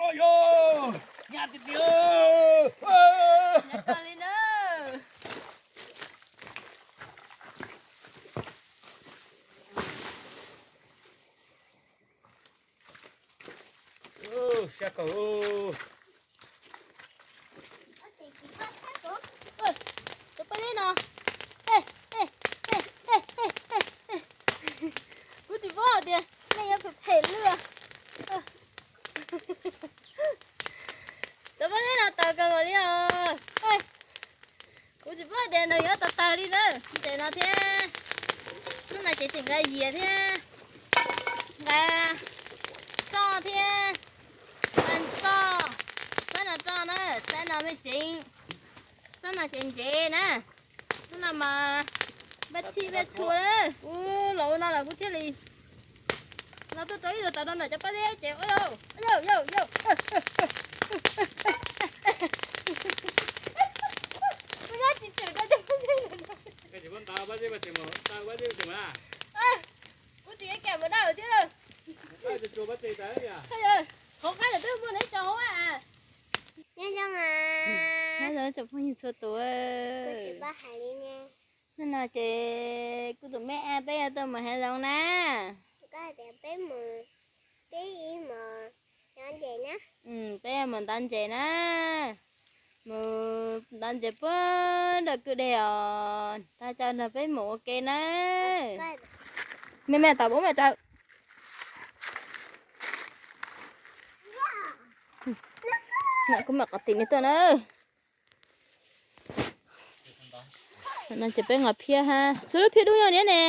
Yo, nyab tiag tiag. Nyab tag li na. Siab kawg. Tus paj dib no, kuv tsis paub hais tias nej yuav phem phem lwj. Tus paj dib no tawv kawg nkaus li os. Kuv tsis paub tias nws yuav tau tawg li na. Ntses no thiab, lub no ces tseem nqa yias thiab, nqa roj thiab, nqa roj, txaib no roj na, txaib no me tsev, txaib no ces ntsev na, txaib no mas npaj thij npaj txhua. Kuv los ua no los kuv thiaj li no tuaj rau ib tug tawv no ntawm cov paj dib ces, kuv nyob tsis txwm rau cov paj dib. Kuv tsis kam mus dawm thiab. Qhov qab twb muaj neb tso hauv. Nyob zoo tsoom phooj ywg txhua tus. Hnub no ces kuv tus me ab peb yuav tuaj mus hav zoov na. Peb mus, peb ib mus ntov ntses na. Peb yuav mus ntov ntses na. Mus ntov ntses puag nram kwj deg os, thov caw nrog peb mus ua ke na. Me me tau, me tau. Kuv mam qhov tim no tuaj na. No ces peb nqa phiab ha, txhua lub phiab dub nyob niab ne.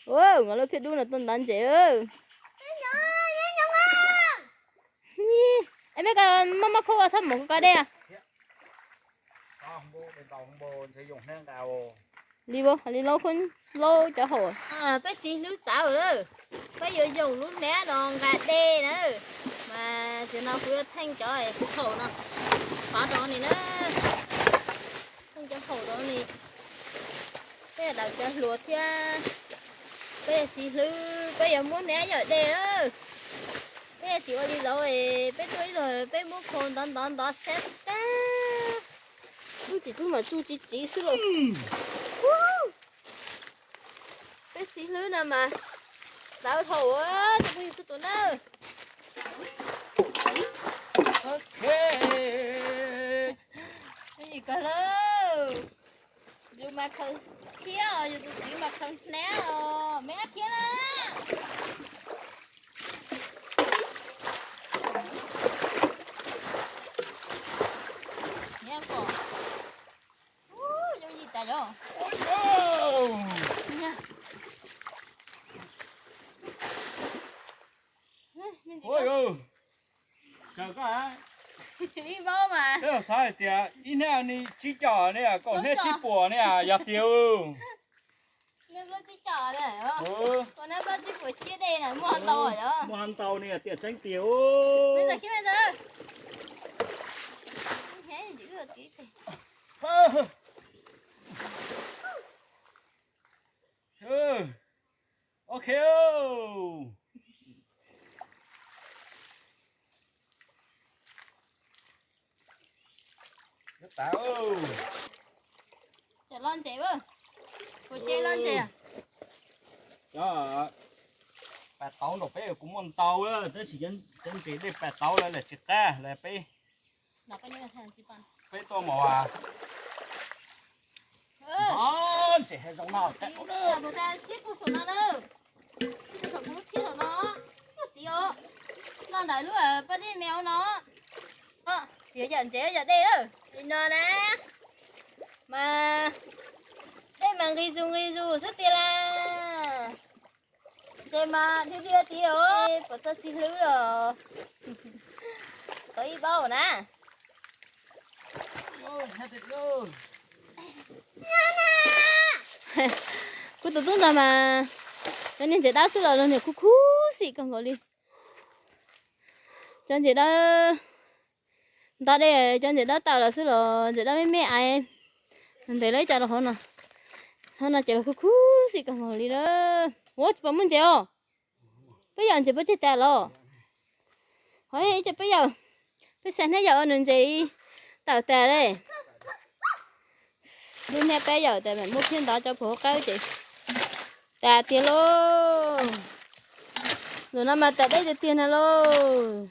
Nqa lub phiab dub no tuaj ntov ntses. Es me ko mob mob khaub ua txhob mus ko dej. Li li laub, laub cov haum. Peb siv hlwb txawv lawm, peb yuav yoog lub hnab no nqa dej na. Mas tiam no kuv yuav theej cov haum no, qhov rau ni na, theej cov haum rau ni. Peb daus cov hluas thiab, peb yuav siv hlwb, peb yuav muab hnab yawm dej na. Peb yuav tsis ua li laus, peb tuaj ib zaug peb muab khau ntov ntov ntov sab tag. Tub tsis tub mas tsuj tsis tsiv xwb lauj. Peb siv hlwb no mas txawv dhau, tsoom phooj ywg txhua tus nawb. Yus kawg lawm, yus mas khaws thiab os, yus tus txiv mas khaws hnab os, me ab thiab na. Niam pom, yooj yim tas yog. Ua, kawg koj, ib mob mas. Peb xav hais tias ib hnab ni tsib caug ne, kaum hnab tsib puas ne, yog tiag. Hnab plaub tsib caug ne, ua hnab plaub tsib puas ciab dej na, muaj ntau yom. Muaj ntau ne, tiam tseeb tiag. Ok. Cov loj ntses, puas ce loj ntses? Cov pas tauv nraum peb kuv muaj ntau, tab sis cov ntses dej pas tauv lawv tsis qab lawm peb, peb tuaj mus ntses hav zoov no. Txiv saum no, lub thiab saum no, lub tid os, no ntawm lub paj dej me ua no. Txiv yawm ntses yawm dej lawm li no na, mas dej mas nqis zus nqis zus xwb tiag las. Ntses mas dhia dhia tid os, puas txawj sib hlwb los tau ib baub na. Kuv tus tub ntawd mas cov niag ntses dawb xwb los niag khuv khuv xim kawg nkaus li. Cov ntses dawb, ntov dej cov ntses dawb tawm los xwb los ntses dawb me me aiv. Ntes lawv ib co rau hauv no, hauv no ces los khuv khuv xim kawg nkaus li na. Ua tsis pom muaj ntses os. Peb yawm ntses puas tseg tas los? Hov ib co peb yawm, peb xa hnab yawm ua nws ntses tawm tas li. Lub hnab peb yawm tas mas muab phiab ntov cov puag hauv qab ces tas tiag lauj. Zaum no mas tas deb tiag tiag na lauj.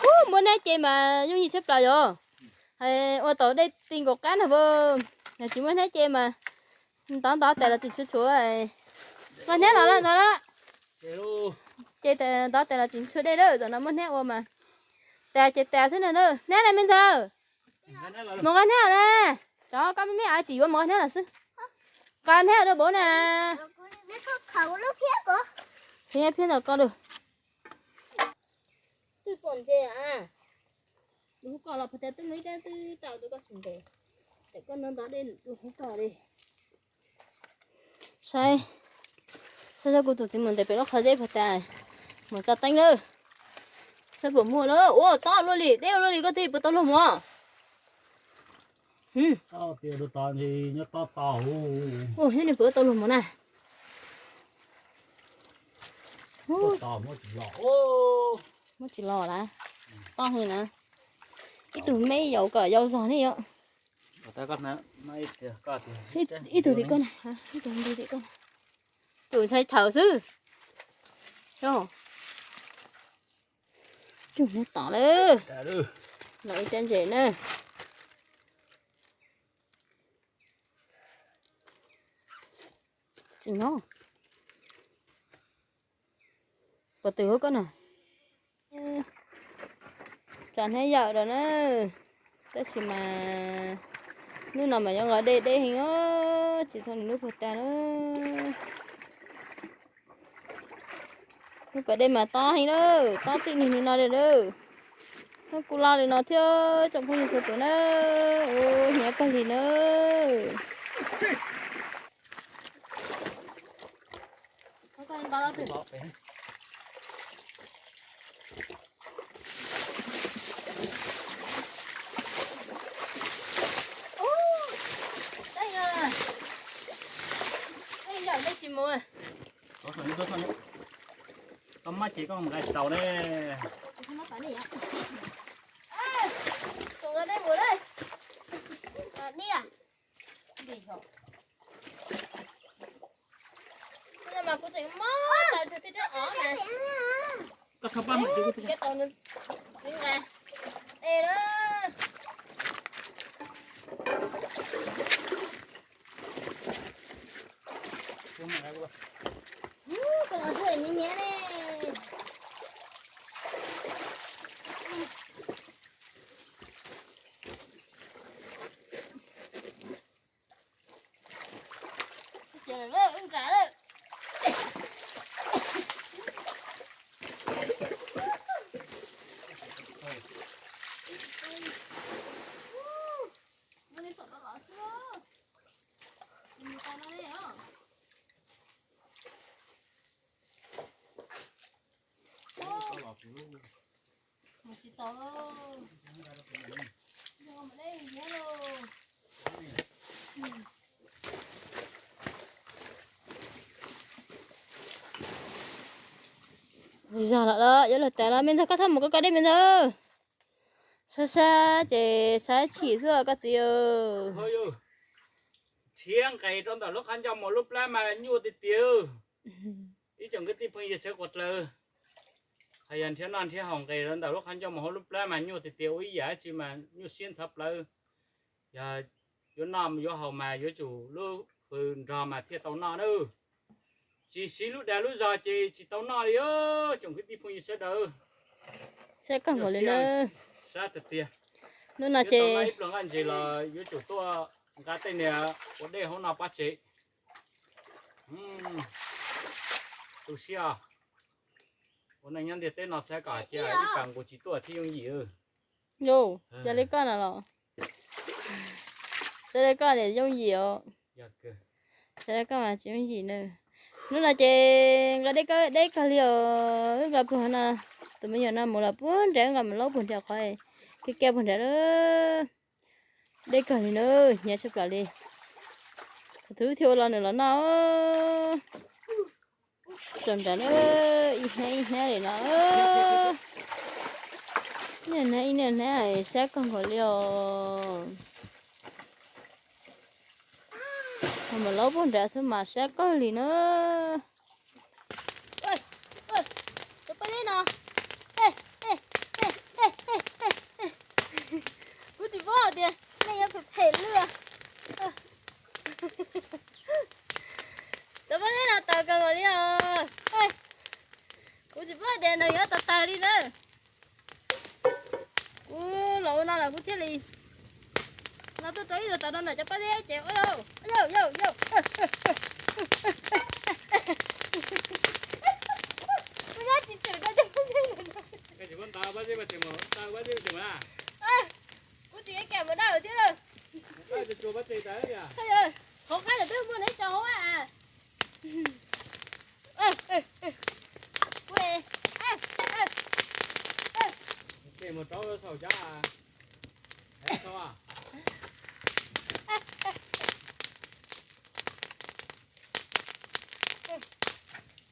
Ub, muab hnab ce mas yooj yim tshaj plaws yom. Ua tau dej ti nkaum qab na, yog tsis muab hnab ce mas ntov ntov tas los tsis tshua tshuav. Nqa hnab los lawm, ntov lawm. Ces ntov tas los tsis tshua dej lawm, zaum no muab hnab ua mas tas ces tas xwb na. Hnab na me ntxhais, mus nqa hnab na. Cov koj me me av tsis yuav mus nqa hnab los xwb. Nqa hnab rau npaum na. Phiab ntawm koj lawm. Twb pom ntses a. Tus hu koj los phav tas twb muaj ib rab twb tau tus koj tsis ntes. Tam koj ntov ntov dej tus hu koj li. Saib, saib saib kuv tus txiv mus ntes pem lub qhov zeb phav tas, mus tsa teeb lawm. Saib puas muaj na. Ua tob luaj li, deb luaj li, koj twb puas tau luag mus? Ua, thiab nws puas tau luag mus na. Muab tsis los lawm. Tob hwv na. Ib tug me yaus kom yau zog ne yom. Ib tug tim koj na, ib tug tim koj. Tus ntshai chaw xwb. Cug hnab tom lawm. Los ib rab ntses na. Tsis nyob. Puas twg hauv koj na? Tso hnab yawm rau na. Tab sis mas hnub no mas yuav nqos dej deb heev os, tsis tau nws lub puag ta na. Lub pas dej mas tob heev lawm, tob txij nig li no li lawm. Muab kuv loj li no thiab tsoom phooj ywg txhua tus na, ua hnyav kawg li na. Koj maj ces koj nqa tsis tau ne. Koj txhob pab mam ces koj tsis tau nws nqa. E lawm. Koj nqa xwb nws hnyav ne. Ces lawm, wb nqa lawm. Mus tsis tau lauj. Yog mus deb hnyav lauj. Zog lawm los yuav luag tas los me ntxawg, koj txhob mus koj koj deb me ntxawg. Sab sab ces sab chim xwb koj txiv. Nrhiav nqes rau ntawm lub qhov ncauj mus lub plab mas nyuaj tiag tiag. Ib tsoom kwv tij phooj ywg sawv quav dlawg, hos yog nrhiav noj nrhiav haus nqes rau ntawm lub qhov ncauj mus hauv lub plab mas nyuaj tiag tiag, ua ib yam dab tsi mas nyuaj siab ntxhov plawv. Yog yuav noj yuav haus mas yuav tsum lub hws nrog mas thiaj tau noj na. Tsis siv lub dag lub zog ces tsis tau noj li os tsoom kwv tij phooj ywg sawv daws. Sab kawg nkaus li na. Sab tiag tiag. Hnub no ces ib pluag nqaij ntses los yuav tsum tuaj nqa tej niag ua dej hauv no pab tsev. Tu siab. Ua neej nyob ntiaj teb no xav kom cia ib pas nqus tsis tuaj thiaj yooj yim. Yog li koj na los, yog li koj niam yooj yim os. Yog li koj mas tsis yooj yim na. Hnub no ces nqa deb kawg li os, wb nqa puag no, tus me nyuam no mus los puag nrad, wb nqa mus laub puag nrad qhov, kiag kiag puag nrad lawm. Deb kawg li na, hnyav tshaj plaws li. Thaum twg thiaj ua los nws los noj. Tso nrad na, ib hnab ib hnab li no. Niaj hnab ib niaj hnab sab kawg nkaus li os. Ho mas laub puag nrad xwb mas sab kawg li na. Cov paj zeb no, kuv tsis paub hais tias nej yuav phem phem li. Cov paj zeb no taws kawg nkaus li os. Kuv tsis paub tias nws yuav tau taws li na. Kuv los ua no los kuv thiaj li no tuaj rau ib tug taws no ntawm cov paj zeb ces, yau yau yau, kuv nyob tsis txwm rau cov paj zeb. Kuv tsis kam mus dawj thiab. Qhov qab twb muaj neb tso hauv a.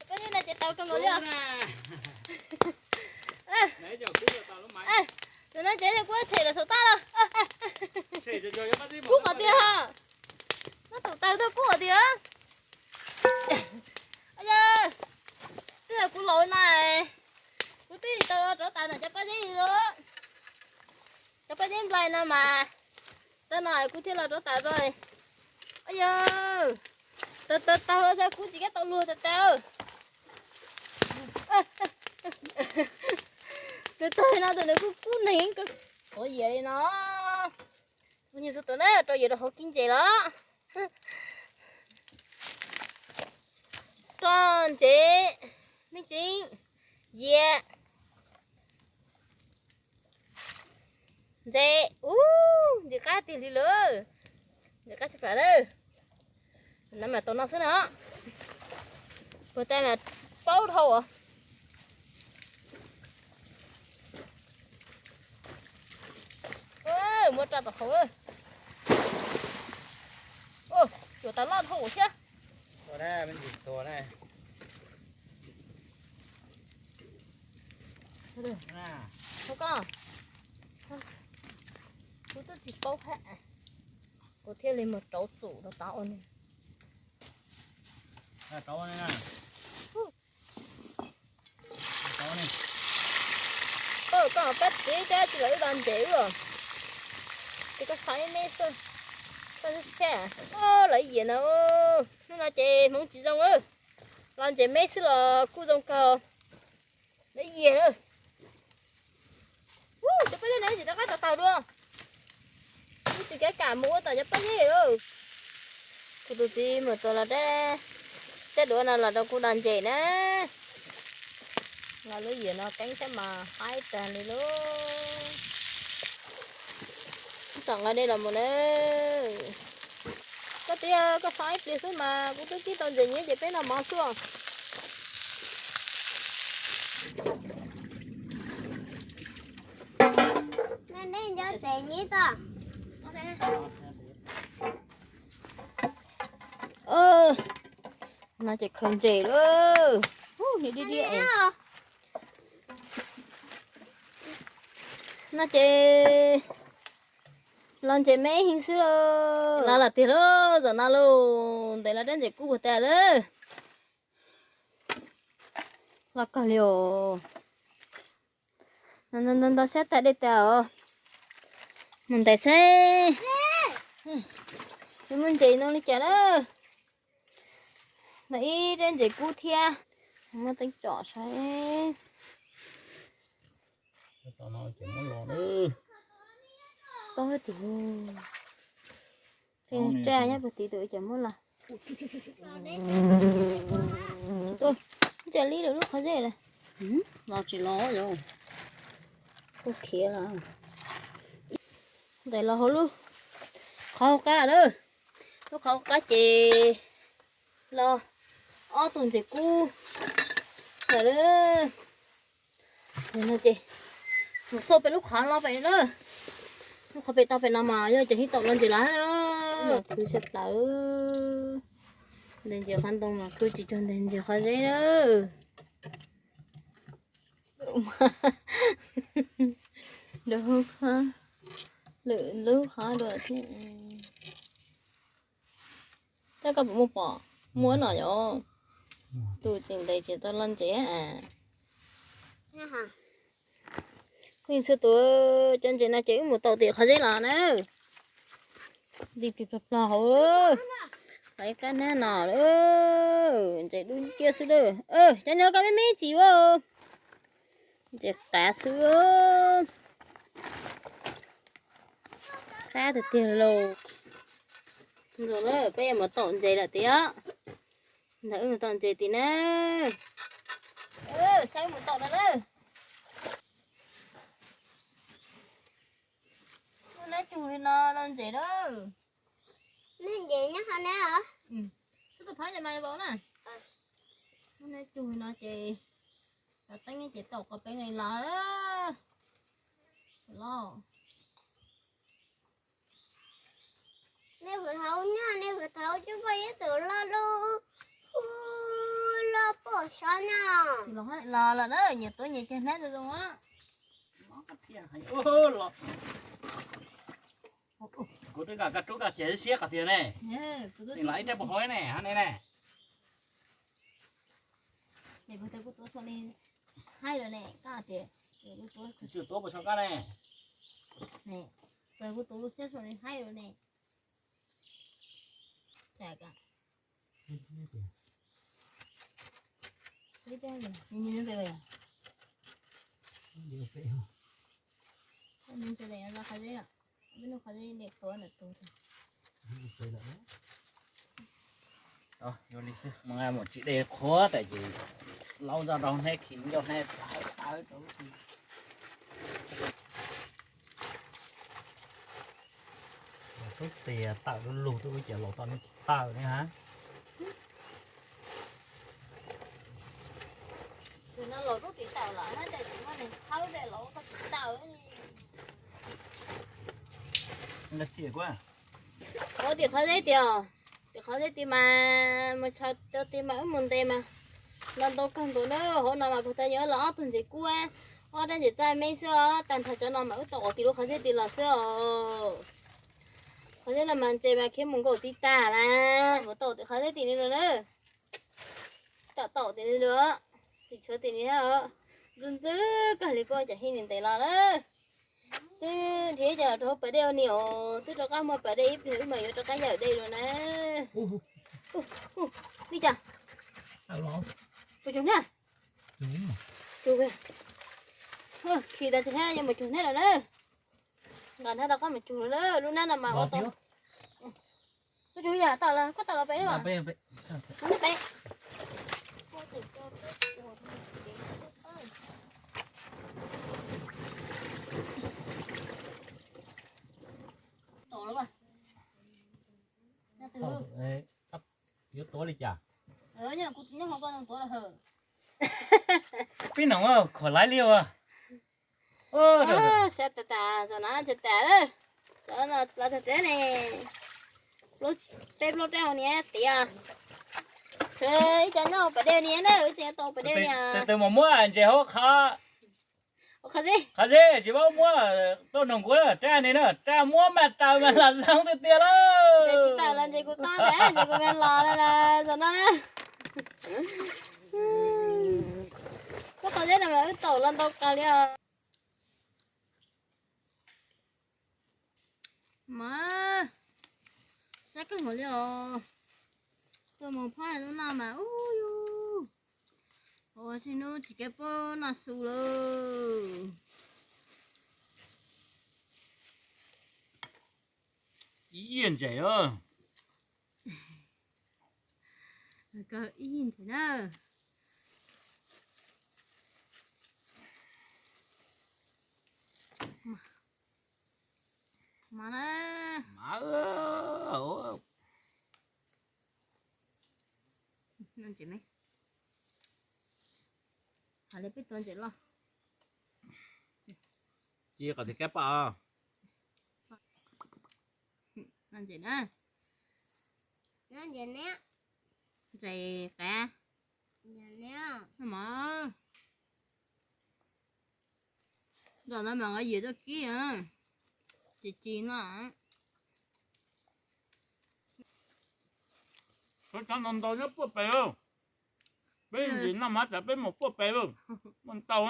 Cov paj zeb no ces taws kawg nkaus li os. Tus no ces kuv tshem los saum toj los. Kub qhov tiag. Neb tus taws tuaj kub qhov tiag. Yog, twb yog kuv los no, kuv twb tsis tau rov taws ntawm cov paj zeb li lawm. Cov paj zeb nplai no mas, tau no kuv thiaj los rov taws rau. Yog, taws taws taws, kuv tsis kam tau luag tas tas. Tus taws no tus nws kuj kub neeg, qhov yias li no. Kuv nyiam xu tus na rau yias rau hauv kib ntses los. Rau ntses, me tseeb, yias, ntses, ub, ntses qab tiag li lawm. Ntses qab tshaj plaws lawm. Nab mas tau no xwb na. Puas tas mas paub dhau. Muab rau tom hauv. Cuam tas loj dhau thiab. Koj, kuv twb tsis paub hab, kuv thiaj li mus rauv txum rau tod ua ne. Koj pab txiv cab tsis los wb los ntses wb os. Ces koj xav ib me xwb, koj sab sab. Lawv yias no, hnub no ces hmoov tsis zoo, los ntses me xwb los kuj zoo kawg. Lawv yias lawm. Cov paj zeb no tsis rov qab tau taws dua. Kuv tsis kev kam mus ua tom cov paj zeb lawm. Kuv tus txiv mus txog los deb, tej duav no los rau kuv do ntses na. Los lub yias no keeb thiab mas haib tag li lub. Tom nqa dej los mus na. Koj tias koj xav ib pliag xwb mas kuv twb kib tau ntses nyiab ces peb noj mov xwb. No ces khaws ntses lawm. Hu, niam diab diab es. No ces los ntses me heev xwb lauj. Los lawm tiag lauj, zaum no lauj, ntev los dab ntses kub puag tas lawm. Los kawg li os. Nto nto sab tag dej tas os. Mus ntais saib muaj ntses no li cas na. Nto ib dab ntses kub thiab. Muab teeb tsom saib. Tau tiag. Tsa nyob puag tid tus cas muab los. Ntsia li lawm lub qhov zeb lawm. Los tsis los yom. Kuj khiav los. Ntais los hauv lub qhov hauv qab lawm. Lub qhov hauv qab ces los ob tug ntses kub lawm. Ces mus xauj pem lub qhov no pem na. Lub qhov pem tau pem no mas yog cov hib tau los ntses lawm. Khwv tshaj plaws. Ntses qhov ntoo mas khwb tsis cuag ntses qhov zeb na. Nrog qhov, lwm lub qhov dua thiab. Tab koj puas muaj pom? Muaj no yom. Tus tseem ntes tsis tau los ntses. Kuv yeej txhua tus cov ntses no ces wb mus tau tim qhov zeb los na. Li plig plig plig hauv. Lawv qab nab no lawm. Ntses dub nciab xwb lawm. Cov no koj me me tsis ua. Ntses qav xwb. Qab tiag tiag lauj. Ntxuav na, peb yuav mus tom ntses lawm tiag. Ntawd wb mus tom ntses tim na. Saib wb mus tom no na. Lub nab cug li no no ntses na. Nab ntses nyob hauv na. Xub tus phab ces mas vau na. Lub nab cug li no ces, teeb ces tau qhov peb nqis los. Los. Nej puas tau nyob, nej puas tau coj poj ib tug loj loj, loj poj sov no. Los lawm na, nyias tuav nyias ceg hnab zoo zoo. Kuv twb kom koj rub koj ceg siab qhov tiag ne. Los ib rab puas hauv ne, ne ne. Kuv tuav puas sov koj ne. Kuv tuav siab sov li haib lawm ne. Mus tsis dej qhuav tas ces laub nto rau hnab khi ncauj hnab tawv tawv rau. Tub tias tawm lug lug tuaj ua cas laus tau ne tsis tawm ne ha. Tus no laus rub ris tawm lawm hab tes tsis muaj neeg khawb tes laus koj tsis tawm. Tim qhov zeb tias, tim qhov zeb tid mas mus tshais rau tid mas wb mus ntes mas los ntau kawg nkaus na. Hauv no mas puag ta yuav los ob tug ntses kub, ob rab ntses txaij me xwb os. Tag nrho cov no mas wb tau tim lub qhov zeb tid los xwb os. Qhov zeb no mas ntses mas khiav mus nkaum tib tag na. Mus tau tim qhov zeb tim ni lawm na. Tau tau tim ni lawm, tim tshuav tim ni thiab. Ntxw ntxwb kawg li, puab cov hij ni ntes los na. Twb nrhiav cov rau hauv pas dej ua ni os, twb rov qab muaj pas dej ib pliag wb mas yuav rov qab yawm dej dua na. Li cas? Puas tsug na? Tsug, khi tas tsis hab yuav mus tsug hnab lawm na. Nqa hnab rov qab mus tsug lawm na, lub hnab no mas ua tau. Koj tsug yam tau lawm, koj tau los pem na. Pem. Yuav tuav li cas? Nyob hauv koj tuav los hawm. Peb noom khuam laiv li ua. Sab tas tas, txog no sab tas lawm. Lawv txog rab ne, peb plaub rab hauv niam tias. Tshuav ib co nyob pas dej niam na, wb tseem tau pas dej niam. Tus twg mus muab ntses hauv qhov, qhov zeb tsis paub muab tuaj nug kuv, rab ni na, rab muab mas taws mas los zoo tiag tiag lawm. Tsis tawm los ntses kuv tau ntag, ntses kuv mas los lawm txog no na. Lub qhov zeb no mas wb tau los ntau kawg li os. Mas sab kawg nkaus li os. Tuaj mus phab lub no mas ub yus, ua tsis nub tsis kev pub noj su lawm. Ib yam ntses, ib yam ntses na. Mas na, ntses me, hais li peb tua ntses loj. Ci kom tiag kab paj. Ntses na, ntses na. Ntses qab. Ntom no mas nqa yim tuaj kib, ces ci no. Cov ntau ntau nyob puag pem. Peb ntsis noj mas tas peb mus puag pem, muaj ntau.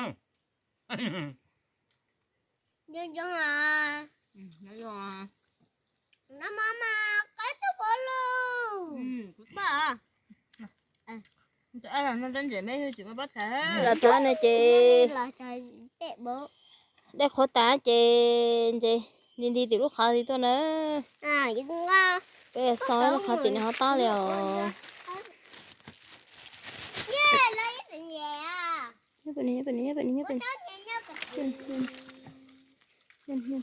Los txog no ces dej qhuav tas ces nti nti tim lub qhov tim tuaj na. Peb xauj lub qhov tim no ho tob li os. Nyob pem no, nyob pem no, nyob pem no, nyob pem no.